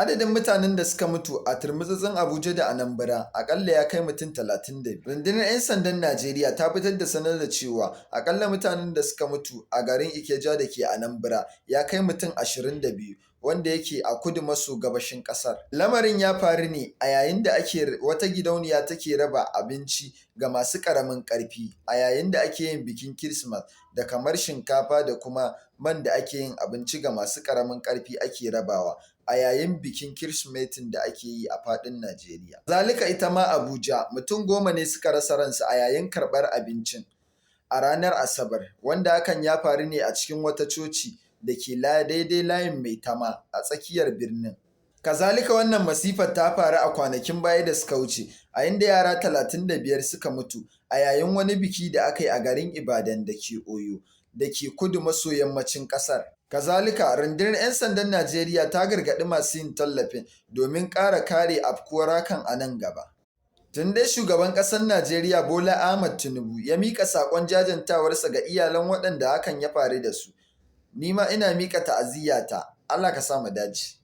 Adadin mutanen da suka mutu a turmutsutsun Abuja da Anambra aƙalla ya kai mutum 32. Rundunar 'Yan Sandan Najeriya ta fitar da sanar da cewa aƙalla mutanen da suka mutu a garin Ikeja da ke Anambra ya kai mutum 22, wanda yake a kudu maso gabashin ƙasar. Lamarin ya faru ne a yayin da ake wata gidauniya take raba abinci ga masu ƙaramin ƙarfi a yayin da ake yin bikin Kirsimas, da kamar shinkafa da kuma man da ake yin abinci ga masu ƙaramin ƙarfi ake rabawa a yayin bikin Kirsimetin da ake yi a faɗin Najeriya. Zalika ita ma Abuja, mutum 10 ne suka rasa ransu a yayin karɓar abincin a ranar Asabar, wanda hakan ya faru ne a cikin wata coci da ke daidai layin Maitama a tsakiyar birnin. Kazalika wannan masifar ta faru a kwanakin baya da suka wuce, a inda yara 35 suka mutu a yayin wani biki da aka yi a garin Ibadan da ke Oyo da ke kudu maso yammacin ƙasar. Kazalika, Rundunar 'Yan Sandan Najeriya ta gargaɗi masu yin tallafin domin ƙara kare afkuwar hakan a nan gaba. Tuni dai Shugaban ƙasar Najeriya Bola Ahmed Tinubu ya miƙa saƙon jajantawarsa ga iyalan waɗanda hakan ya faru da su. Ni ma ina miƙa ta'aziyyata. Allah ka sa mu dace.